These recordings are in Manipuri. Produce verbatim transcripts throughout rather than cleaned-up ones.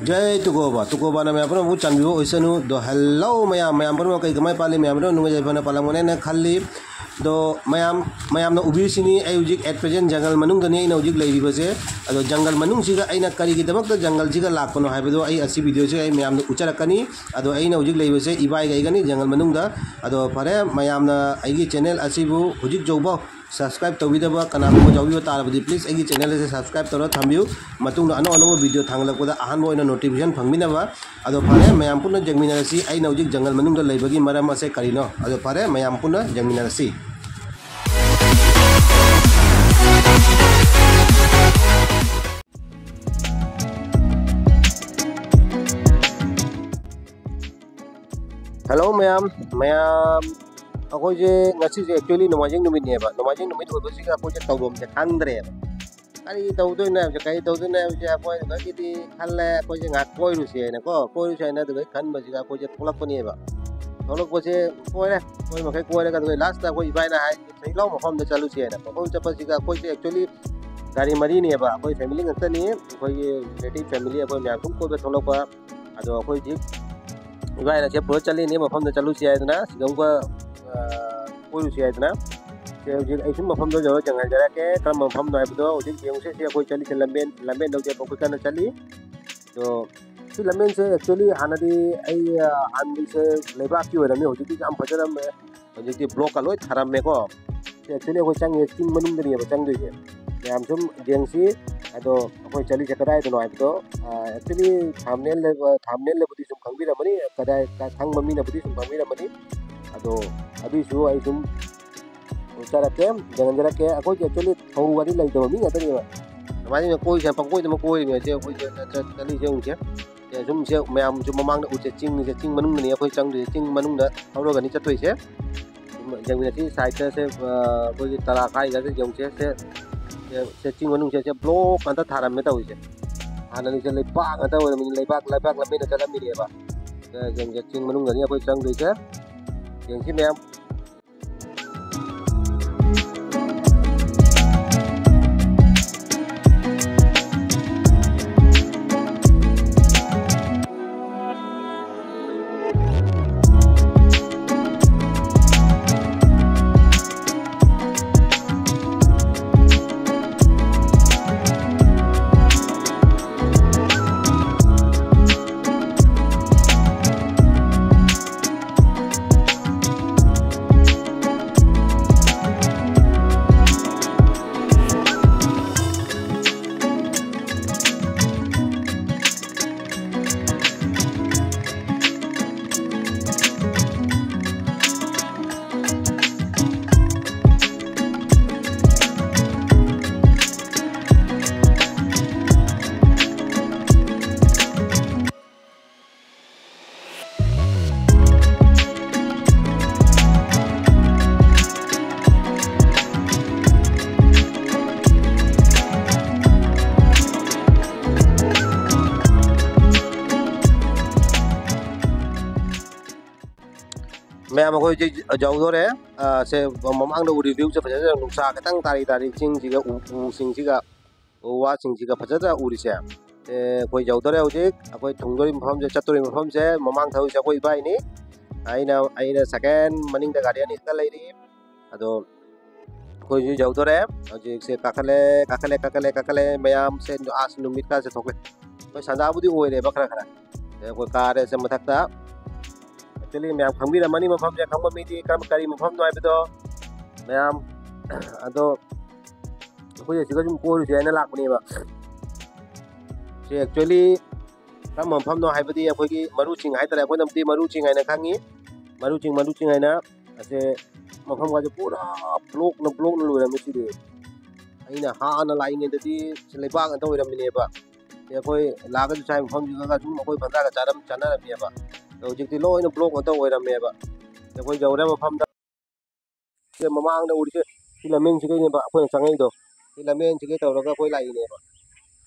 ꯖꯩ ꯇꯨꯀꯣꯕ, ꯇꯨꯀꯣꯕꯥꯅ ꯃꯌꯥꯝ ꯄꯨꯝꯅꯃꯛꯄꯨ ꯆꯥꯟꯕꯤꯕ ꯑꯣꯏꯁꯅꯨ꯫ ꯑꯗꯣ hello ꯃꯌꯥꯝ, ꯃꯌꯥꯝ ꯄꯨꯝꯅꯃꯛ ꯀꯩ ꯀꯃꯥꯏ ꯄꯥꯜꯂꯤ? ꯃꯌꯥꯝ ꯄꯨꯝꯅꯃꯛ ꯅꯨꯡꯉꯥꯏ ꯌꯥꯏꯐꯅ ꯄꯥꯜꯂꯝꯒꯅꯦꯅ ꯈꯜꯂꯤ꯫ ꯑꯗꯣ ꯃꯌꯥꯝ, ꯃꯌꯥꯝꯅ ꯎꯕꯤꯔꯤꯁꯤꯅꯤ, ꯑꯩ ꯍꯧꯖꯤꯛ at present ꯖꯪꯒꯜ ꯃꯅꯨꯡꯗꯅꯤ ꯑꯩꯅ ꯍꯧꯖꯤꯛ ꯂꯩꯔꯤꯕꯁꯦ꯫ ꯑꯗꯣ ꯖꯪꯒꯜ ꯃꯅꯨꯡꯁꯤꯒ ꯑꯩꯅ ꯀꯔꯤꯒꯤꯗꯃꯛꯇ ꯖꯪꯒꯜꯁꯤꯒ ꯂꯥꯛꯄꯅꯣ ꯍꯥꯏꯕꯗꯣ ꯑꯩ ꯑꯁꯤ video ꯁꯤꯒ ꯑꯩ ꯃꯌꯥꯝꯗ ꯎꯠꯆꯔꯛꯀꯅꯤ꯫ ꯑꯗꯣ ꯑꯩꯅ ꯍꯧꯖꯤꯛ ꯂꯩꯕꯁꯦ ꯏꯕꯥꯏꯒ ꯑꯩꯒꯅꯤ ꯖꯪꯒꯜ ꯃꯅꯨꯡꯗ꯫ ꯑꯗꯣ ꯐꯔꯦ, ꯃꯌꯥꯝꯅ ꯑꯩꯒꯤ channel ꯑꯁꯤꯕꯨ ꯍꯧꯖꯤꯛ ꯌꯧꯕ subscribe ꯇꯧꯕꯤꯗꯕ ꯀꯅꯥꯒꯨꯝꯕ ꯌꯥꯎꯕꯤꯕ ꯇꯥꯔꯕꯗꯤ please ꯑꯩꯒꯤ channel ꯑꯁꯦ subscribe ꯇꯧꯔ ꯊꯝꯕꯤꯌꯨ꯫ ꯃꯇꯨꯡꯗ ꯑꯅꯧ ꯑꯅꯧꯕ video ꯊꯥꯡꯒꯠꯂꯛꯄꯗ ꯑꯍꯥꯟꯕ ꯑꯣꯏꯅ notification ꯐꯪꯕꯤꯅꯕ꯫ ꯑꯗꯣ ꯐꯔꯦ, ꯃꯌꯥꯝ ꯄꯨꯟꯅ ꯌꯦꯡꯃꯤꯟꯅꯔꯁꯤ ꯑꯩꯅ ꯍꯧꯖꯤꯛ ꯖꯪꯒꯜ ꯃꯅꯨꯡꯗ ꯂꯩꯕꯒꯤ ꯃꯔꯝ ꯑꯁꯦ ꯀꯔꯤꯅꯣ꯫ ꯑꯗꯣ ꯐꯔꯦ, ꯃꯌꯥꯝ ꯄꯨꯟꯅ ꯌꯦꯡꯃꯤꯟꯅꯔꯁꯤ꯫ Hello ꯃꯌꯥꯝ, ꯃꯌꯥꯝ, ꯑꯩꯈꯣꯏꯁꯦ ꯉꯁꯤꯁꯦ actually ꯅꯣꯡꯃꯥꯏꯖꯤꯡ ꯅꯨꯃꯤꯠꯅꯦꯕ꯫ ꯅꯣꯡꯃꯥꯏꯖꯤꯡ ꯅꯨꯃꯤꯠ ꯑꯣꯏꯕꯁꯤꯒ ꯑꯩꯈꯣꯏꯁꯦ ꯇꯧꯐꯝꯁꯦ ꯈꯪꯗ꯭ꯔꯦꯕ꯫ ꯀꯔꯤ ꯇꯧꯗꯣꯏꯅꯣ ꯍꯥꯏꯕꯁꯦ, ꯀꯔꯤ ꯇꯧꯗꯣꯏꯅꯣ ꯍꯥꯏꯕꯁꯦ ꯑꯩꯈꯣꯏ ꯑꯗꯨꯗꯒꯤꯗꯤ ꯈꯜꯂꯦ꯫ ꯑꯩꯈꯣꯏꯁꯦ ꯉꯥꯏꯍꯥꯛ ꯀꯣꯏꯔꯨꯁꯦ ꯍꯥꯏꯅꯀꯣ, ꯀꯣꯏꯔꯨꯁꯦ ꯍꯥꯏꯅ ꯑꯗꯨꯗꯩ ꯈꯟꯕꯁꯤꯒ ꯑꯩꯈꯣꯏꯁꯦ ꯊꯣꯛꯂꯛꯄꯅꯦꯕ꯫ ꯊꯣꯛꯂꯛꯄꯁꯦ ꯀꯣꯏꯔꯦ, ꯀꯣꯏ ꯃꯈꯩ ꯀꯣꯏꯔꯒ ꯑꯗꯨꯒ last ꯑꯩꯈꯣꯏ ꯏꯕꯥꯏꯅ ꯍꯥꯏ, "ꯁꯩꯂꯧ ꯃꯐꯝꯗ ꯆꯠꯂꯨꯁꯦ" ꯍꯥꯏꯅ꯫ ꯃꯐꯝ ꯆꯠꯄꯁꯤꯒ ꯑꯩꯈꯣꯏꯁꯦ actually ꯒꯥꯔꯤ ꯃꯔꯤꯅꯦꯕ, ꯑꯩꯈꯣꯏ family ꯉꯥꯛꯇꯅꯤ꯫ ꯑꯩꯈꯣꯏꯒꯤ relative family, ꯑꯩꯈꯣꯏ ꯃꯌꯥꯝ ꯁꯨꯝ ꯀꯣꯏꯕ ꯊꯣꯛꯂꯛꯄ꯫ ꯑꯗꯣ ꯑꯩꯈꯣꯏ ꯍꯧꯖꯤꯛ ꯏꯕꯥꯏꯅ ꯁꯦ ꯄꯨꯔ ꯆꯠꯂꯤꯅꯦ, ꯃꯐꯝꯗ ꯆꯠꯂꯨꯁꯤ ꯍꯥꯏꯗꯅ, ꯁꯤꯗꯧꯕ, ꯑ, ꯀꯣꯏꯔꯨꯁꯤ ꯍꯥꯏꯗꯅ꯫ ꯁꯦ ꯍꯧꯖꯤꯛ ꯑꯩ ꯁꯨꯝ ꯃꯐꯝꯗꯣ ꯌꯧꯔ ꯌꯦꯡꯍꯟꯖꯔꯛꯀꯦ, ꯀꯔꯝꯕ ꯃꯐꯝꯅꯣ ꯍꯥꯏꯕꯗꯣ꯫ ꯍꯧꯖꯤꯛ ꯌꯦꯡꯉꯨꯁꯦ, ꯁꯤ ꯑꯩꯈꯣꯏ ꯆꯠꯂꯤꯁꯦ ꯂꯝꯕꯦꯟ, ꯂꯝꯕꯦꯟ ꯂꯧꯗꯦ, ꯑꯩꯈꯣꯏ ꯀꯟꯅ ꯆꯠꯂꯤ꯫ ꯑꯗꯣ ꯁꯤ ꯂꯝꯕꯦꯟꯁꯦ actually ꯍꯥꯟꯅꯗꯤ ꯑꯩ, ꯑ, ꯍꯥꯟꯅꯗꯤꯁꯦ ꯂꯩꯕꯥꯛꯀꯤ ꯑꯣꯏꯔꯝꯃꯤ, ꯍꯧꯖꯤꯛꯇꯤ ꯌꯥꯝ ꯐꯖꯔꯝꯃꯦ꯫ ꯍꯧꯖꯤꯛꯇꯤ blockꯀ ꯂꯣꯏ ꯊꯥꯔꯝꯃꯦꯀꯣ꯫ ꯁꯤ actually ꯑꯩꯈꯣꯏ ꯆꯪꯉꯤꯁꯦ ꯆꯤꯡ ꯃꯅꯨꯡꯗꯅꯦꯕ ꯆꯪꯗꯣꯏꯁꯦ꯫ ꯃꯌꯥꯝ ꯁꯨꯝ ꯌꯦꯡꯁꯤ꯫ ꯑꯗꯣ ꯑꯩꯈꯣꯏ ꯆꯠꯂꯤꯁꯦ ꯀꯗꯥꯏꯗꯅꯣ ꯍꯥꯏꯕꯗꯣ, ꯑ, actually thumbnailꯗ, thumbnailꯗꯕꯨꯗꯤ ꯁꯨꯝ ꯈꯪꯕꯤꯔꯝꯃꯅꯤ, ꯀꯗꯥꯏ, ꯈꯪꯕ ꯃꯤꯅꯕꯨꯗꯤ ꯁꯨꯝ ꯈꯪꯕꯤꯔꯝꯃꯅꯤ꯫ ꯑꯗꯣ ꯑꯗꯨꯏꯁꯨ ꯑꯩ ꯁꯨꯝ ꯆꯠꯂꯛꯀꯦ, ꯌꯦꯡꯍꯟꯖꯔꯛꯀꯦ꯫ ꯑꯩꯈꯣꯏꯗꯤ actually ꯊꯧꯔꯨ ꯒꯥꯔꯤ ꯂꯩꯇꯕ ꯃꯤ ꯉꯥꯛꯇꯅꯦꯕ꯫ ꯑꯗꯨꯃꯥꯏꯅ ꯀꯣꯏꯁꯦ, ꯄꯪꯀꯣꯏꯗ ꯑꯃ ꯀꯣꯏꯔꯤꯕꯅꯦ ꯁꯦ꯫ ꯑꯩꯈꯣꯏꯁꯦ ꯆꯠ-, ꯆꯠꯂꯤꯁꯦ ꯌꯦꯡꯉꯨꯁꯦ꯫ ꯁꯦ, ꯁꯨꯝ ꯁꯦ ꯃꯌꯥꯝꯁꯨ ꯃꯃꯥꯡꯗ ꯎꯠꯁꯦ, ꯆꯤꯡꯅꯤꯁꯦ, ꯆꯤꯡ ꯃꯅꯨꯡꯗꯅꯤ ꯑꯩꯈꯣꯏ ꯆꯪꯗꯣꯏꯁꯦ, ꯆꯤꯡ ꯃꯅꯨꯡꯗ ꯊꯧꯔꯒꯅꯤ ꯆꯠꯇꯣꯏꯁꯦ꯫ ꯁꯨꯝ ꯌꯦꯡꯃꯤꯟꯅꯁꯤ, sideꯇ ꯁꯦ, ꯑ, ꯑꯩꯈꯣꯏꯒꯤ ꯇꯔꯥ ꯈꯥꯏꯒꯁꯦ ꯌꯦꯡꯉꯨꯁꯦ꯫ ꯁꯦ, ꯁꯦ, ꯁꯦ ꯆꯤꯡ ꯃꯅꯨꯡꯁꯦ, ꯁꯦ block ꯉꯥꯛꯇ ꯊꯥꯔꯝꯃꯦ ꯇꯧꯔꯤꯁꯦ꯫ ꯍꯥꯟꯅꯗꯤ ꯁꯦ ꯂꯩꯕꯥꯛ ꯉꯥꯛꯇ ꯑꯣꯏꯔꯝꯃꯤꯅ, ꯂꯩꯕꯥꯛ, ꯂꯩꯕꯥꯛ ꯂꯝꯕꯤꯗ ꯆꯠꯂꯝꯃꯤꯅꯦꯕ꯫ ꯁꯦ, ꯌꯦꯡꯁꯦ, ꯆꯤꯡ ꯃꯅꯨꯡꯗꯅꯤ ꯑꯩꯈꯣꯏ ꯆꯪꯗꯣꯏꯁꯦ꯫ ꯌꯦꯡꯁꯤ ꯃꯌꯥꯝ꯫ ꯃꯌꯥꯝ, ꯑꯩꯈꯣꯏ ꯍꯧꯖꯤꯛ ꯌꯧꯗꯣꯔꯦ꯫ ꯑ, ꯁꯦ ꯃꯃꯥꯡꯗ ꯎꯔꯤ view ꯁꯦ ꯐꯖꯅ, ꯅꯨꯡꯁꯥ ꯈꯤꯇꯪ ꯇꯥꯔꯤ ꯇꯥꯔꯤ, ꯆꯤꯡꯁꯤꯒ ꯎ, ꯎꯁꯤꯡꯁꯤꯒ, ꯎ ꯋꯥꯁꯤꯡꯁꯤꯒ ꯐꯖꯅ ꯎꯔꯤꯁꯦ꯫ ꯁꯦ ꯑꯩꯈꯣꯏ ꯌꯧꯗꯣꯔꯦ ꯍꯧꯖꯤꯛ꯫ ꯑꯩꯈꯣꯏ ꯊꯨꯡꯗꯣꯔꯤ ꯃꯐꯝꯁꯦ, ꯆꯠꯇꯣꯔꯤ ꯃꯐꯝꯁꯦ, ꯃꯃꯥꯡ ꯊꯧꯔꯤꯁꯦ ꯑꯩꯈꯣꯏ ꯏꯕꯥꯏꯅꯤ꯫ ꯑꯩꯅ, ꯑꯩꯅ second, ꯃꯅꯤꯡꯗ ꯒꯥꯔꯤ ꯑꯅꯤ ꯈꯛꯇ ꯂꯩꯔꯤ꯫ ꯑꯗꯣ ꯑꯩꯈꯣꯏꯁꯨ ꯌꯧꯗꯣꯔꯦ꯫ ꯍꯧꯖꯤꯛꯁꯦ ꯀꯥꯈꯠꯂꯦ, ꯀꯥꯈꯠꯂꯦ, ꯀꯥꯈꯠꯂꯦ, ꯀꯥꯈꯠꯂꯦ꯫ ꯃꯌꯥꯝꯁꯦ ꯑꯁ ꯅꯨꯃꯤꯠꯀꯥꯁꯦ ꯊꯣꯛꯂꯦ꯫ ꯑꯩꯈꯣꯏ ꯁꯟꯗꯥꯕꯨꯗꯤ ꯑꯣꯏꯔꯦꯕ ꯈꯔ ꯈꯔ꯫ ꯑꯗꯩ ꯑꯩꯈꯣꯏ ꯀꯥꯔꯦꯁꯦ ꯃꯊꯛꯇ꯫ Actually ꯃꯌꯥꯝ ꯈꯪꯕꯤꯔꯝꯃꯅꯤ ꯃꯐꯝꯁꯦ, ꯈꯪꯕ ꯃꯤꯗꯤ ꯀꯔꯝ, ꯀꯔꯤ ꯃꯐꯝꯅꯣ ꯍꯥꯏꯕꯗꯣ ꯃꯌꯥꯝ꯫ ꯑꯗꯣ ꯑꯩꯈꯣꯏ ꯑꯁꯤꯒ ꯁꯨꯝ ꯀꯣꯏꯔꯨꯁꯦ ꯍꯥꯏꯅ ꯂꯥꯛꯄꯅꯦꯕ꯫ ꯁꯤ actually ꯀꯔꯝꯕ ꯃꯐꯝꯅꯣ ꯍꯥꯏꯕꯗꯤ ꯑꯩꯈꯣꯏꯒꯤ ꯃꯔꯨ ꯆꯤꯡ ꯍꯥꯏꯇꯥꯔꯦ, ꯑꯩꯈꯣꯏꯅꯕꯨꯗꯤ ꯃꯔꯨ ꯆꯤꯡ ꯍꯥꯏꯅ ꯈꯪꯉꯤ꯫ ꯃꯔꯨ ꯆꯤꯡ, ꯃꯔꯨ ꯆꯤꯡ ꯍꯥꯏꯅ꯫ ꯑꯁꯦ ꯃꯐꯝꯒꯁꯦ ꯄꯨꯔꯥ blockꯅ, blockꯅ ꯂꯣꯏꯔꯝꯃꯤ ꯁꯤꯗꯤ꯫ ꯑꯩꯅ ꯍꯥꯟꯅ ꯂꯥꯛꯏꯉꯩꯗꯗꯤ ꯁꯤ ꯂꯩꯕꯥꯛ ꯉꯥꯛꯇ ꯑꯣꯏꯔꯝꯃꯤꯅꯦꯕ꯫ ꯁꯤ ꯑꯩꯈꯣꯏ ꯂꯥꯛꯑꯒꯁꯨ ꯁ꯭ꯋꯥꯏ ꯃꯐꯝꯁꯤꯗꯒ ꯁꯨꯝ ꯑꯩꯈꯣꯏ ꯕꯟꯗ꯭ꯔꯥꯒ ꯆꯥꯔꯝ-, ꯆꯥꯅꯔꯝꯃꯦꯕ꯫ ꯑꯗꯣ ꯍꯧꯖꯤꯛꯇꯤ ꯂꯣꯏꯅ block ꯉꯥꯛꯇ ꯑꯣꯏꯔꯝꯃꯦꯕ꯫ ꯑꯩꯈꯣꯏ ꯌꯧꯔꯦ ꯃꯐꯝꯗ꯫ ꯁꯤ ꯃꯃꯥꯡꯗ ꯎꯔꯤꯁꯦ ꯁꯤ ꯂꯝꯕꯦꯟꯁꯤꯗꯩꯅꯦꯕ ꯑꯩꯈꯣꯏꯅ ꯆꯪꯉꯛꯏꯗꯣ꯫ ꯁꯤ ꯂꯝꯕꯦꯟꯁꯤꯗꯩ ꯇꯧꯔꯒ ꯑꯩꯈꯣꯏ ꯂꯥꯛꯏꯅꯦꯕ꯫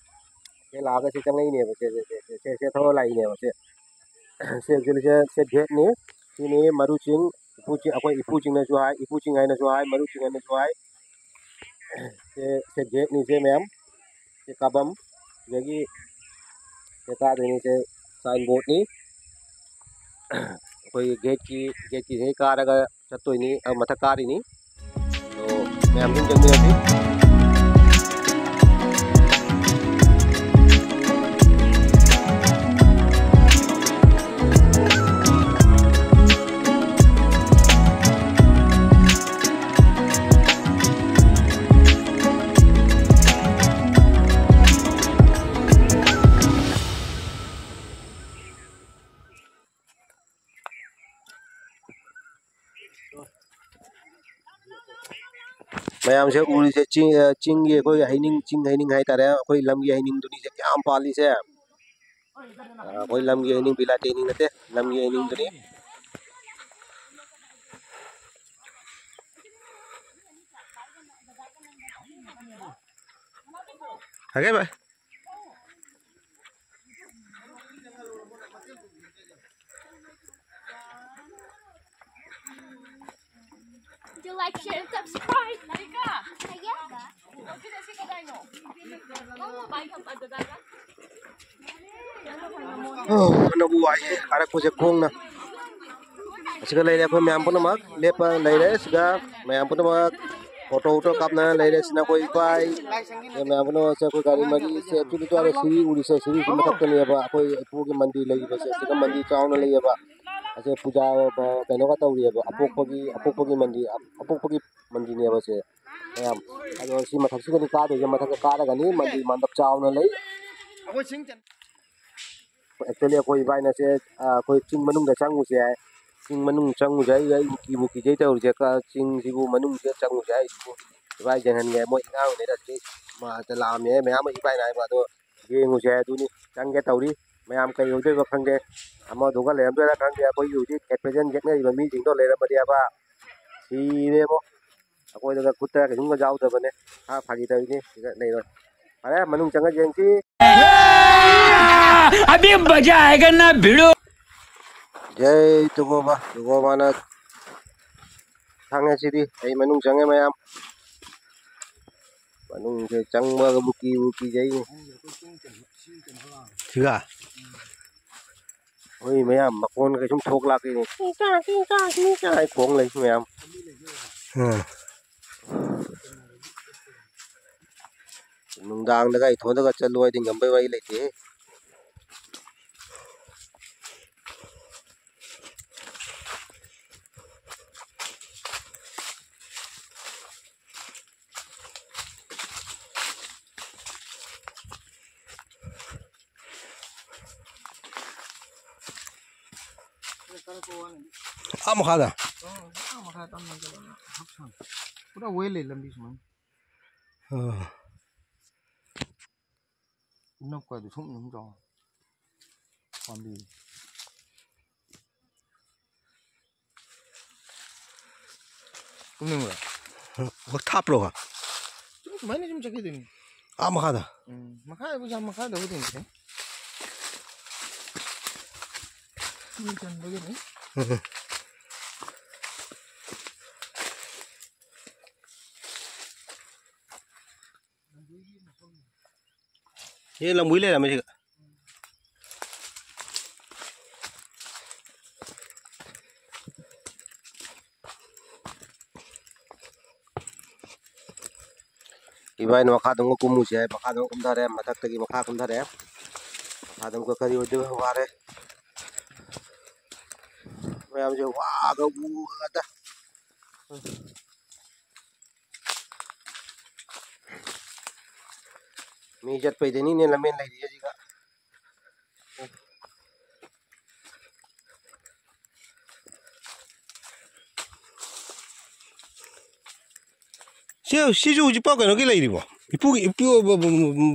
ꯁꯤ ꯂꯥꯛꯑꯒ ꯁꯤ ꯆꯪꯉꯛꯏꯅꯦꯕ꯫ ꯁꯦ, ꯁꯦ, ꯁꯦ, ꯁꯦ, ꯁꯦ ꯊꯧꯔ ꯂꯥꯛꯏꯅꯦꯕ꯫ ꯁꯦ, ꯁꯦ, ꯁꯦ, ꯁꯦ, ꯁꯦ gateꯅꯤ꯫ ꯁꯤꯅꯤ ꯃꯔꯨ ꯆꯤꯡ, ꯏꯄꯨ ꯆꯤꯡ, ꯑꯩꯈꯣꯏ ꯏꯄꯨ ꯆꯤꯡꯅꯁꯨ ꯍꯥꯏ, ꯏꯄꯨ ꯆꯤꯡ ꯍꯥꯏꯅꯁꯨ ꯍꯥꯏ, ꯃꯔꯨ ꯆꯤꯡ ꯍꯥꯏꯅꯁꯨ ꯍꯥꯏ꯫ ꯁꯦ, ꯁꯦ gateꯅꯤ ꯁꯦ ꯃꯌꯥꯝ꯫ ꯁꯦ ꯀꯥꯕꯝ꯫ ꯁꯤꯗꯒꯤ ꯁꯦ ꯀꯥꯗꯣꯏꯅꯤ ꯁꯦ signboardꯅꯤ꯫ ꯑꯩꯈꯣꯏꯒꯤ gateꯀꯤ, gateꯀꯤ ꯍꯦꯛ ꯀꯥꯔꯒ ꯆꯠꯇꯣꯏꯅꯤ, ꯑ, ꯃꯊꯛ ꯀꯥꯔꯤꯅꯤ꯫ ꯑꯗꯣ ꯃꯌꯥꯝ ꯑꯗꯨꯝ ꯆꯪꯃꯤꯟꯅꯁꯤ꯫ ꯃꯌꯥꯝꯁꯦ ꯎꯔꯤꯁꯦ ꯆꯤꯡ, ꯑ, ꯆꯤꯡꯒꯤ ꯑꯩꯈꯣꯏ ꯍꯩꯅꯤꯡ, ꯆꯤꯡ ꯍꯩꯅꯤꯡ ꯍꯥꯏꯇꯥꯔꯦ, ꯑꯩꯈꯣꯏ ꯂꯝꯒꯤ ꯍꯩꯅꯤꯡꯗꯨꯅꯤ ꯁꯦ ꯀꯌꯥꯝ ꯄꯥꯜꯂꯤꯁꯦ꯫ ꯑ, ꯑꯩꯈꯣꯏ ꯂꯝꯒꯤ ꯍꯩꯅꯤꯡ, ꯕꯤꯂꯥꯇꯤ ꯍꯩꯅꯤꯡ ꯅꯠꯇꯦ, ꯂꯝꯒꯤ ꯍꯩꯅꯤꯡꯗꯨꯅꯤ꯫ ꯍꯥꯏꯒꯦ ꯚꯥꯏ꯫ Share, subscribe. ꯑꯣ, ꯐꯅꯕꯨ ꯋꯥꯏꯍꯦ, ꯀꯥꯔꯛꯄꯁꯦ ꯈꯣꯡꯅ꯫ ꯑꯁꯤꯗ ꯂꯩꯔꯦ ꯑꯩꯈꯣꯏ ꯃꯌꯥꯝ ꯄꯨꯝꯅꯃꯛ, ꯂꯦꯞꯄ ꯂꯩꯔꯦ꯫ ꯁꯤꯗ ꯃꯌꯥꯝ ꯄꯨꯝꯅꯃꯛ ꯐꯣꯇꯣ ꯐꯣꯇꯣ ꯀꯥꯞꯅ ꯂꯩꯔꯦ꯫ ꯁꯤꯅ ꯑꯩꯈꯣꯏ ꯏꯄꯥꯏ, ꯁꯤꯗ ꯃꯌꯥꯝ ꯄꯨꯝꯅꯃꯛ, ꯁꯦ ꯑꯩꯈꯣꯏ ꯒꯥꯔꯤ ꯃꯔꯤ, ꯁꯦ ꯑꯗꯨꯗꯤ ꯇꯣꯏꯔꯦ꯫ ꯁꯤꯔꯤ ꯎꯔꯤꯁꯦ, ꯁꯤꯔꯤꯁꯤ ꯃꯊꯛꯇꯅꯦꯕ ꯑꯩꯈꯣꯏ ꯏꯄꯨꯒꯤ ꯃꯟꯗꯤꯔ ꯂꯩꯔꯤꯕꯁꯦ꯫ ꯁꯤꯗ ꯃꯟꯗꯤꯔ ꯆꯥꯎꯅ ꯂꯩꯌꯦꯕ꯫ ꯑꯁꯦ ꯄꯨꯖꯥ, ꯀꯩꯅꯣꯒ ꯇꯧꯔꯤꯑꯕ, ꯑꯄꯣꯛꯄꯒꯤ, ꯑꯄꯣꯛꯄꯒꯤ ꯃꯟꯗꯤꯔ, ꯑꯄꯣꯛꯄꯒꯤ ꯃꯟꯗꯤꯔꯅꯦꯕ ꯁꯦ꯫ ꯃꯌꯥꯝ, ꯑꯗꯣ ꯁꯤ ꯃꯊꯛꯁꯤꯗꯅꯤ ꯀꯥꯗꯣꯏꯁꯦ꯫ ꯃꯊꯛꯇ ꯀꯥꯔꯒꯅꯤ ꯃꯟꯗꯤꯔ ꯃꯟꯗꯞ ꯆꯥꯎꯅ ꯂꯩ꯫ Actually, ꯑꯩꯈꯣꯏ ꯏꯕꯥꯏꯅꯁꯦ, ꯑ, ꯑꯩꯈꯣꯏ ꯆꯤꯡ ꯃꯅꯨꯡꯗ ꯆꯪꯉꯨꯁꯦ ꯍꯥꯏ꯫ ꯆꯤꯡ ꯃꯅꯨꯡ ꯆꯪꯉꯨꯁꯦ ꯍꯥꯏ, ꯑꯩ ꯀꯤꯕꯨ ꯀꯤꯖꯩ ꯇꯧꯔꯤꯁꯦ꯫ ꯀ-, ꯆꯤꯡꯁꯤꯕꯨ ꯃꯅꯨꯡꯁꯤꯗ ꯆꯪꯉꯨꯁꯦ ꯍꯥꯏꯁꯤꯕꯨ ꯏꯕꯥꯏ ꯌꯦꯡꯍꯟꯒꯦ꯫ ꯃꯣꯏ ꯑꯉꯥꯡꯅꯤꯅ ꯁꯤ ꯃꯥꯗ ꯂꯥꯛꯑꯝꯃꯦ꯫ ꯃꯌꯥꯝ ꯏꯕꯥꯏꯅ ꯍꯥꯏꯕ ꯑꯗꯣ ꯌꯦꯡꯉꯨꯁꯦ ꯍꯥꯏ꯫ ꯑꯗꯨꯅꯤ ꯆꯪꯒꯦ ꯇꯧꯔꯤ꯫ ꯃꯌꯥꯝ ꯀꯩ ꯑꯣꯏꯗꯣꯏꯕ ꯈꯪꯗꯦ꯫ ꯑꯃꯗꯨꯒ ꯂꯩꯔꯝꯗꯣꯏꯔꯥ ꯈꯪꯗꯦ꯫ ꯑꯩꯈꯣꯏꯒꯤ ꯍꯧꯖꯤꯛ at present ꯌꯦꯛꯅꯔꯤꯕ ꯃꯤꯁꯤꯡꯗꯣ ꯂꯩꯔꯝꯃꯗꯤ ꯍꯥꯏꯕ ꯁꯤꯔꯦꯕꯣ꯫ ꯑꯩꯈꯣꯏꯗꯒ ꯈꯨꯠꯇ ꯀꯩꯁꯨꯝꯒ ꯌꯥꯎꯗꯕꯅꯦ꯫ ꯍꯥ, ꯐꯥꯒꯤ ꯇꯧꯔꯤꯅꯤ, ꯁꯤꯗ ꯂꯩꯔꯣꯏ꯫ ꯐꯔꯦ, ꯃꯅꯨꯡ ꯆꯪꯉ ꯌꯦꯡꯁꯤ꯫ अभी मजा आएगा ना भिड़ो। ꯖꯩ ꯇꯨꯒꯣꯕ, ꯇꯨꯒꯣꯕꯅ ꯈꯪꯉꯦ ꯁꯤꯗꯤ꯫ ꯑꯩ ꯃꯅꯨꯡ ꯆꯪꯉꯦ ꯃꯌꯥꯝ꯫ ꯃꯅꯨꯡꯁꯦ ꯆꯪꯕꯒꯕꯨ ꯀꯤꯕꯨ ꯀꯤꯖꯩꯅꯦ꯫ ꯁꯤꯒ? ꯍꯣꯏ, ꯃꯌꯥꯝ ꯃꯈꯣꯟ ꯀꯩꯁꯨꯝ ꯊꯣꯛ ꯂꯥꯛꯇꯦꯅꯦ꯫ ꯀꯤꯡ ꯀꯥꯡ, ꯀꯤꯡ ꯀꯥꯡ, ꯀꯤꯡ ꯀꯥꯡ ꯍꯥꯏ ꯈꯣꯡ ꯂꯩ ꯃꯌꯥꯝ꯫ ꯑꯥ꯫ ꯅꯨꯡꯗꯥꯡꯗꯒ ꯏꯊꯣꯟꯗꯒ ꯆꯠꯂꯨ ꯍꯥꯏꯗꯤ ꯉꯝꯕꯩ ꯋꯥꯔꯤ ꯂꯩꯇꯦꯍꯦ꯫ ꯑꯥ ꯃꯈꯥꯗ? ꯑꯥ, ꯑꯥ ꯃꯈꯥ ꯇꯝꯅ ꯆꯠꯂꯒ ꯍꯛꯆꯥꯡ ꯄꯨꯔꯥ ꯋꯦꯜ ꯂꯩ ꯂꯝꯕꯤ ꯁꯨꯃꯥꯏꯅ꯫ ꯑꯥ꯫ ꯅꯛꯄ ꯍꯥꯏꯗꯨ ꯁꯨꯝ ꯑꯗꯨꯝ ꯆꯥꯎ꯫ ꯄꯥꯝꯕꯤ꯫ ꯀꯨꯝꯅꯤꯡꯕ꯭ꯔꯥ? ꯍꯣ, ꯊꯥꯞꯄ꯭ꯔꯣ? ꯁꯨꯝ ꯁꯨꯃꯥꯏꯅ ꯁꯨꯝ ꯆꯠꯈꯤꯗꯣꯏꯅꯤ꯫ ꯑꯥ ꯃꯈꯥꯗ? ꯎꯝ, ꯃꯈꯥꯗꯕꯨ ꯌꯥꯝ ꯃꯈꯥꯗꯕꯨꯗꯤ ꯅꯠꯇꯦ꯫ ꯃꯤ ꯆꯟꯕꯒꯤꯅꯤ꯫ ꯎꯝ꯫ ꯑꯦ, ꯂꯝꯕꯨꯏ ꯂꯩꯔꯝꯃꯦ ꯁꯤꯒ꯫ ꯏꯕꯥꯏꯅ ꯃꯈꯥꯗ ꯑꯃꯨꯛ ꯀꯨꯝꯃꯨꯁꯦ ꯍꯥꯏ, ꯃꯈꯥꯗ ꯑꯃꯨꯛ ꯀꯨꯝꯊꯔꯦ, ꯃꯊꯛꯇꯒꯤ ꯃꯈꯥ ꯀꯨꯝꯊꯔꯦ꯫ ꯃꯈꯥꯗ ꯑꯃꯨꯛ ꯀꯔꯤ ꯑꯣꯏꯗꯣꯏꯕ, ꯋꯥꯔꯦ꯫ ꯃꯌꯥꯝꯁꯦ ꯋꯥꯒ ꯎꯒ ꯉꯥꯛꯇ꯫ ꯃꯤ ꯆꯠꯄꯩꯗꯅꯤꯅꯦ ꯂꯝꯕꯦꯟ ꯂꯩꯔꯤꯁꯦ ꯁꯤꯒ꯫ ꯁꯤ, ꯁꯤꯁꯨ ꯍꯧꯖꯤꯛꯐꯥꯎ ꯀꯩꯅꯣꯒꯤ ꯂꯩꯔꯤꯕꯣ? ꯏꯄꯨꯒꯤ, ꯏꯄꯨ,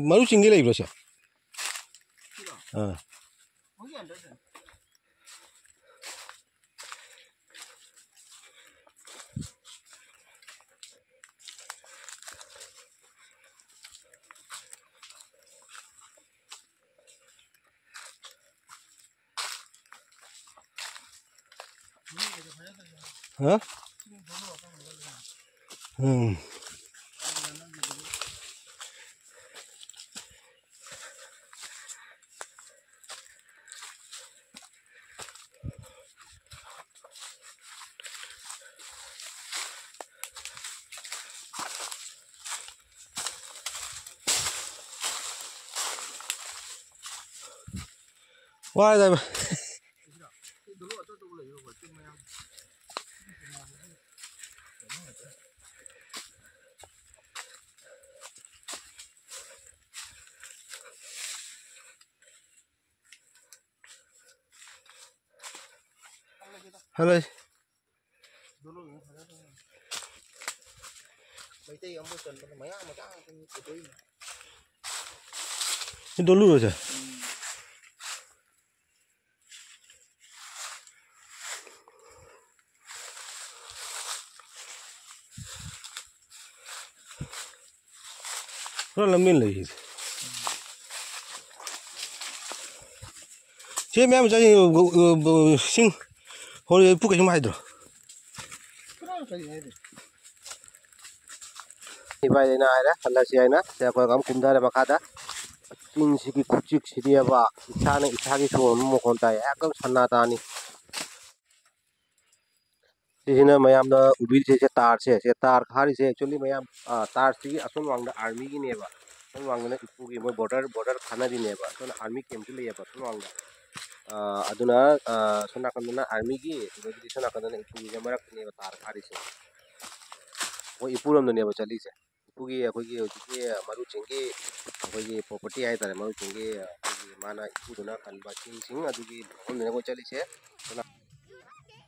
ꯃꯔꯨꯞꯁꯤꯡꯒꯤ ꯂꯩꯕ꯭ꯔꯣ ꯁꯦ? ꯑꯥ꯫ ꯍꯥ? ꯎꯝ꯫ ꯋꯥꯏꯗ ꯏꯕꯣ꯫ ꯍꯜꯂꯣ꯫ ꯃꯩꯇꯩ ꯑꯃꯕꯨ ꯆꯟꯕꯗ ꯃꯌꯥꯡ ꯃꯆꯥ ꯉꯥꯛꯇꯅꯤ ꯄꯨꯊꯣꯛꯏ꯫ ꯁꯤ ꯗꯣꯂꯨꯔꯣ ꯁꯦ? ꯄꯨꯔꯥ ꯂꯝꯕꯦꯟ ꯂꯩꯁꯤꯗꯤ꯫ ꯁꯤ ꯃꯌꯥꯝ ꯆꯪꯉꯤ, ꯁꯤꯡ ꯍꯣꯔꯦꯟ ꯄꯨ ꯀꯩꯁꯨꯝ ꯍꯥꯏꯗ꯭ꯔꯣ? ꯏꯕꯥꯏ ꯂꯩꯅ ꯍꯥꯏꯔꯦ, ꯍꯜꯂꯁꯤ ꯍꯥꯏꯅ꯫ ꯁꯤ ꯑꯩꯈꯣꯏ ꯑꯃꯨꯛ ꯀꯨꯝꯊꯔꯦ ꯃꯈꯥꯗ꯫ ꯆꯤꯡꯁꯤꯒꯤ ꯈꯨꯆꯤꯛꯁꯤꯗꯤꯕ, ꯏꯁꯥꯅ ꯏꯁꯥꯒꯤ ꯁꯣꯔ ꯍꯣꯟꯕ ꯃꯈꯣꯟ ꯇꯥꯏ, ꯍꯦꯛꯇ ꯁꯟꯅꯥ ꯇꯥꯅꯤ꯫ ꯁꯤꯁꯤꯅ ꯃꯌꯥꯝꯅ ꯎꯕꯤꯔꯤꯁꯦ, ꯁꯦ ꯇꯥꯔꯁꯦ, ꯁꯦ ꯇꯥꯔ ꯈꯥꯔꯤꯁꯦ꯫ Actually ꯃꯌꯥꯝ, ꯑ, ꯇꯥꯔꯁꯤꯒꯤ ꯑꯁꯣꯝ ꯋꯥꯡꯗ armyꯒꯤꯅꯦꯕ, ꯑꯁꯣꯝ ꯋꯥꯡꯗꯅ ꯏꯄꯨꯒꯤ ꯃꯣꯏ border, border ꯈꯥꯅꯔꯤꯅꯦꯕ, ꯑꯗꯨꯅ army campꯁꯨ ꯂꯩꯌꯦꯕ ꯑꯁꯣꯝ ꯋꯥꯡꯗ꯫ ꯑ, ꯑꯗꯨꯅ, ꯑ, ꯁꯣꯝ ꯅꯥꯀꯟꯗꯅ armyꯒꯤ, ꯑꯗꯨꯗꯒꯤꯗꯤ ꯁꯣꯝ ꯅꯥꯀꯟꯗꯅ ꯏꯄꯨꯒꯤꯁꯦ ꯃꯔꯛꯇꯅꯦꯕ ꯇꯥꯔ ꯈꯥꯔꯤꯁꯦ꯫ ꯑꯩꯈꯣꯏ ꯏꯄꯨꯔꯣꯝꯗꯅꯦꯕ ꯆꯠꯂꯤꯁꯦ꯫ ꯏꯄꯨꯒꯤ, ꯑꯩꯈꯣꯏꯒꯤ ꯍꯧꯖꯤꯛꯀꯤ ꯃꯔꯨ ꯆꯤꯡꯒꯤ, ꯑꯩꯈꯣꯏꯒꯤ property ꯍꯥꯏꯇꯥꯔꯦ, ꯃꯔꯨ ꯆꯤꯡꯒꯤ, ꯑꯩꯈꯣꯏꯒꯤ ꯃꯥꯅ ꯏꯄꯨꯗꯨꯅ ꯀꯟꯕ ꯆꯤꯡꯁꯤꯡ ꯑꯗꯨꯒꯤ ꯃꯐꯝꯗꯨꯅ ꯑꯩꯈꯣꯏ ꯆꯠꯂꯤꯁꯦ꯫ ꯑꯗꯨꯅ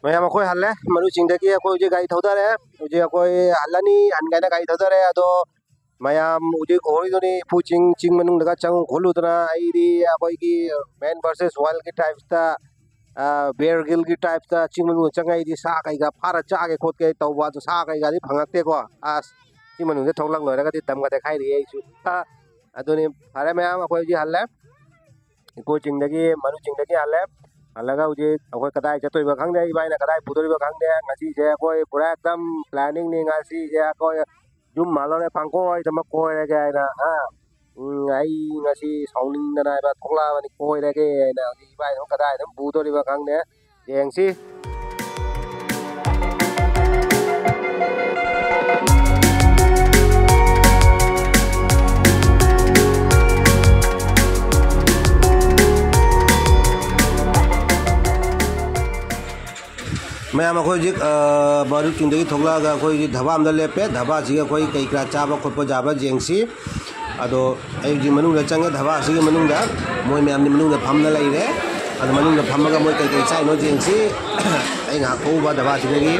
ꯃꯌꯥꯝ ꯑꯩꯈꯣꯏ ꯍꯜꯂꯦ, ꯃꯔꯨ ꯆꯤꯡꯗꯒꯤ ꯑꯩꯈꯣꯏ ꯍꯧꯖꯤꯛ ꯒꯥꯔꯤ ꯊꯧꯗꯔꯦ꯫ ꯍꯧꯖꯤꯛ ꯑꯩꯈꯣꯏ ꯍꯜꯂꯅꯤ, ꯍꯟꯒꯥꯏꯅ ꯒꯥꯔꯤ ꯊꯧꯗꯔꯦ꯫ ꯑꯗꯣ ꯃꯌꯥꯝ ꯍꯧꯖꯤꯛ ꯎꯍꯧꯔꯤꯗꯨꯅꯤ, ꯏꯄꯨ ꯆꯤꯡ, ꯆꯤꯡ ꯃꯅꯨꯡꯗꯒ ꯆꯪꯉꯨ ꯈꯣꯠꯂꯨꯗꯅ ꯑꯩꯗꯤ ꯑꯩꯈꯣꯏꯒꯤ Man versus Wildꯒꯤ typeꯇ, ꯑ, Bear Grylls typeꯇ ꯆꯤꯡ ꯃꯅꯨꯡꯗ ꯆꯪꯉꯛꯏꯗꯤ ꯁꯥ ꯀꯩꯀꯥ ꯐꯥꯔ ꯆꯥꯒꯦ ꯈꯣꯠꯀꯦ ꯇꯧꯕ, ꯑꯗꯨ ꯁꯥ ꯀꯩꯀꯥꯗꯤ ꯐꯪꯉꯛꯇꯦꯀꯣ꯫ ꯑꯁ, ꯆꯤꯡ ꯃꯅꯨꯡꯗ ꯊꯣꯛꯂꯛ ꯂꯣꯏꯔꯒꯗꯤ ꯗꯝꯒ ꯇꯦꯛꯈꯥꯏꯔꯤꯌꯦ ꯑꯩꯁꯨ꯫ ꯑ, ꯑꯗꯨꯅꯤ, ꯐꯔꯦ ꯃꯌꯥꯝ, ꯑꯩꯈꯣꯏ ꯍꯧꯖꯤꯛ ꯍꯜꯂꯦ꯫ ꯏꯀꯣ ꯆꯤꯡꯗꯒꯤ, ꯃꯔꯨ ꯆꯤꯡꯗꯒꯤ ꯍꯜꯂꯦ꯫ ꯍꯜꯂꯒ ꯍꯧꯖꯤꯛ ꯑꯩꯈꯣꯏ ꯀꯗꯥꯏ ꯆꯠꯇꯣꯏꯕ ꯈꯪꯗꯦ, ꯏꯕꯥꯏꯅ ꯀꯗꯥꯏ ꯄꯨꯗꯣꯔꯤꯕ ꯈꯪꯗꯦ꯫ ꯉꯁꯤꯁꯦ ꯑꯩꯈꯣꯏ ꯄꯨꯔꯥ ꯑꯦꯛꯗꯝ planningꯅꯤ꯫ ꯉꯁꯤꯁꯦ ꯑꯩꯈꯣꯏ ꯌꯨꯝ ꯍꯜꯂꯔꯣꯏ, ꯄꯪꯀꯣꯏꯗ ꯑꯃ ꯀꯣꯏꯔꯒꯦ ꯍꯥꯏꯅ, ꯍꯥ? ꯎꯝ, ꯑꯩ ꯉꯁꯤ ꯁꯥꯎꯅꯤꯡꯗꯅ ꯍꯥꯏꯕ ꯊꯣꯛꯂꯛꯑꯕꯅꯤ, ꯀꯣꯏꯔꯒꯦ ꯍꯥꯏꯅ꯫ ꯍꯧꯖꯤꯛ ꯏꯕꯥꯏꯗꯨ ꯀꯗꯥꯏꯗ ꯑꯃꯨꯛ ꯄꯨꯗꯣꯔꯤꯕ ꯈꯪꯗꯦ꯫ ꯌꯦꯡꯁꯤ꯫ ꯃꯌꯥꯝ, ꯑꯩꯈꯣꯏ ꯍꯧꯖꯤꯛ, ꯑ, ꯃꯔꯨ ꯆꯤꯡꯗꯒꯤ ꯊꯣꯛꯂꯛꯑꯒ ꯑꯩꯈꯣꯏ ꯍꯧꯖꯤꯛ ꯙꯥꯕꯥ ꯑꯝꯗ ꯂꯦꯞꯄꯦ꯫ ꯙꯥꯕꯥꯁꯤꯒ ꯑꯩꯈꯣꯏ ꯀꯩ ꯀꯔꯥ ꯆꯥꯕ ꯈꯣꯠꯄ ꯌꯥꯕ ꯌꯦꯡꯁꯤ꯫ ꯑꯗꯣ ꯑꯩ ꯍꯧꯖꯤꯛ ꯃꯅꯨꯡꯗ ꯆꯪꯉꯦ, ꯙꯥꯕꯥꯁꯤꯒꯤ ꯃꯅꯨꯡꯗ꯫ ꯃꯣꯏ ꯃꯌꯥꯝꯗꯤ ꯃꯅꯨꯡꯗ ꯐꯝꯅ ꯂꯩꯔꯦ꯫ ꯑꯗꯣ ꯃꯅꯨꯡꯗ ꯐꯝꯃꯒ ꯃꯣꯏ ꯀꯩꯀꯩ ꯆꯥꯏꯅꯣ ꯌꯦꯡꯁꯤ꯫ ꯑꯩ ꯉꯥꯏꯍꯥꯛ ꯊꯣꯛꯎꯕ ꯙꯥꯕꯥꯁꯤꯗꯒꯤ꯫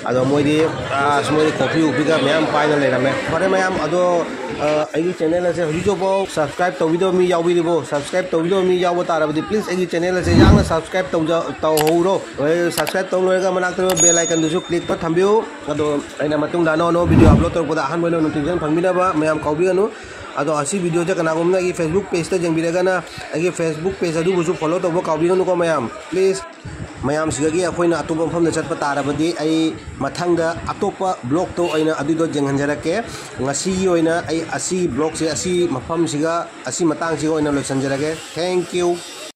ꯑꯗꯣ ꯃꯣꯏꯗꯤ, ꯑꯁ, ꯃꯣꯏꯗꯤ coffee ꯎꯐꯤꯒ ꯃꯌꯥꯝ ꯄꯥꯏꯅ ꯂꯩꯔꯝꯃꯦ꯫ ꯐꯔꯦ ꯃꯌꯥꯝ, ꯑꯗꯣ, ꯑ, ꯑꯩꯒꯤ channel ꯑꯁꯦ ꯍꯧꯖꯤꯛ ꯍꯧꯖꯤꯛꯐꯥꯎ subscribe ꯇꯧꯕꯤꯗꯕ ꯃꯤ ꯌꯥꯎꯕꯤꯔꯤꯕꯣ? Subscribe ꯇꯧꯕꯤꯗꯕ ꯃꯤ ꯌꯥꯎꯕ ꯇꯥꯔꯕꯗꯤ please ꯑꯩꯒꯤ channel ꯑꯁꯦ ꯌꯥꯝꯅ subscribe ꯇꯧꯖ-, ꯇꯧꯍꯧꯔꯣ꯫ ꯍꯣꯏ, subscribe ꯇꯧ ꯂꯣꯏꯔꯒ ꯃꯅꯥꯛꯇ ꯂꯩꯕ bell iconꯗꯨꯁꯨ click ꯇꯧꯔ ꯊꯝꯕꯤꯌꯨ꯫ ꯑꯗꯣ ꯑꯩꯅ ꯃꯇꯨꯡꯗ ꯑꯅꯧ ꯑꯅꯧꯕ video upload ꯇꯧꯔꯛꯄꯗ ꯑꯍꯥꯟꯕ ꯑꯣꯏꯅ notification ꯐꯪꯕꯤꯅꯕ ꯃꯌꯥꯝ ꯀꯥꯎꯕꯤꯒꯅꯨ꯫ ꯑꯗꯣ ꯑꯁꯤ videoꯁꯦ ꯀꯅꯥꯒꯨꯝꯕꯅ ꯑꯩꯒꯤ Facebook pageꯇ ꯌꯦꯡꯕꯤꯔꯒꯅ ꯑꯩꯒꯤ Facebook page ꯑꯗꯨꯕꯨꯁꯨ follow ꯇꯧꯕ ꯀꯥꯎꯕꯤꯒꯅꯨꯀꯣ ꯃꯌꯥꯝ, please꯫ ꯃꯌꯥꯝꯁꯤꯗꯒꯤ ꯑꯩꯈꯣꯏꯅ ꯑꯇꯣꯞꯄ ꯃꯐꯝꯗ ꯆꯠꯄ ꯇꯥꯔꯕꯗꯤ, ꯑꯩ ꯃꯊꯪꯗ ꯑꯇꯣꯞꯄ ꯕ꯭ꯂꯣꯛꯇꯣ ꯑꯣꯏꯅ ꯑꯗꯨꯗꯣ ꯌꯦꯡꯍꯟꯖꯔꯛꯀꯦ꯫ ꯉꯁꯤꯒꯤ ꯑꯣꯏꯅ ꯑꯩ ꯑꯁꯤ ꯕ꯭ꯂꯣꯛꯁꯦ, ꯑꯁꯤ ꯃꯐꯝꯁꯤꯒ, ꯑꯁꯤ ꯃꯇꯥꯡꯁꯤꯒ ꯑꯣꯏꯅ ꯂꯣꯏꯁꯤꯟꯖꯔꯒꯦ꯫ Thank you꯫